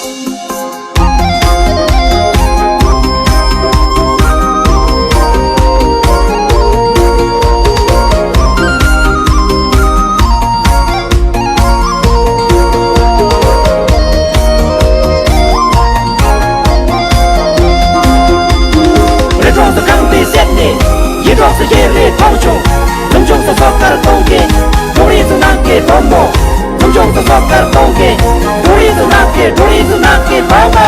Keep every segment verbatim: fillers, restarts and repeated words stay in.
རི་གྲོང་སུ་གངས་ཏི་སེར་ནས། ཡུལ་གྲོང་སུ་ཤེས་རིག་མཐོང་བྱུང་། འཛུམ་ཆུང་སུ་སོ་དཀར་གཏོང་མཁན། འབྲོག་རིགས་སུ་ནམ་མཁའི་མཐོན་པོ། འཛུམ་ཆུང་སུ་སོ་དཀར་གཏོང་མཁན། འབྲོག་རིགས་སུ་ནམ་མཁའི། འབྲོག་རིགས་སུ་ནམ་མཁའི་མཐོན་པོ།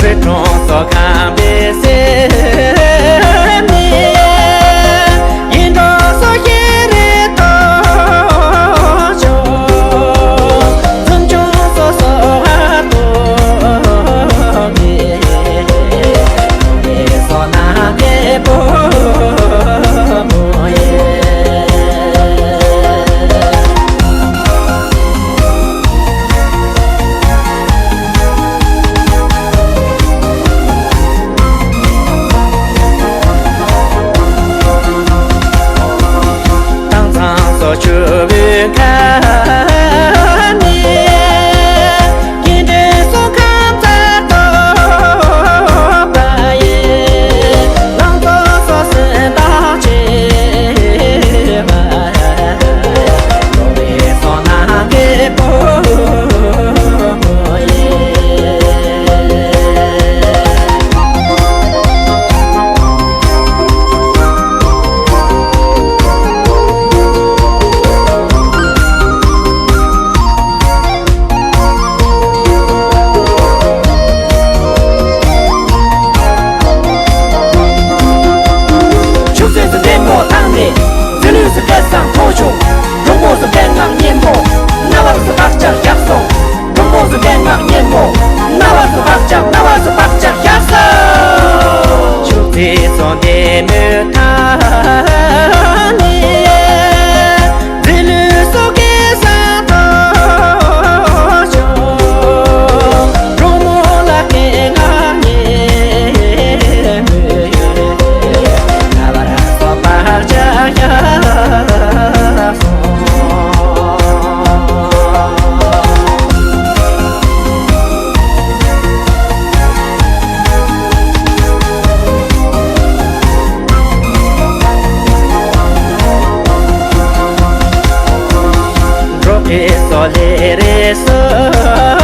རི་གྲོང་སུ་གངས་ཏི་སེར་ནས། ཡུལ་གྲོང་སུ་ཤེས་རིག་མཐོང་བྱུང་། འཛུམ་ཆུང་སུ་སོ་དཀར་གཏོང་མཁན། ཆུ་ཚོད་སུ་ལྡེ་མོ་བཏང་ནས། རྫི་ལུས་སུ་སྐད་གསང་མཐོ་ཆུང་། གྲོགས་པོ་སུ་སྐད་ངག་སྙན་མོ། རྣ་བར་སུ་བག་ཆགས་བཞག་སོང་། གྲོགས་པོ་སུ་སྐད་ངག་སྙན་མོ། རྣ་བར་སུ་བག་ཆགས། རྣ་བར་སུ་བག་ཆགས་བཞག་སོང་། ཆུ་ཚོད་སུ་ལྡེ་མོ་བཏང་ནས། རྫི་ལུས་སུ་སྐད་གསང་མཐོ་ཆུང་། གྲོགས་མོ་ལ་སྐད་ངག་སྙན་མོ། རྣ་བར་སོ་བག་ཆགས་བཞག་སོང་། འབྲོག་གི་སོ་ལེ་རེ་སོ།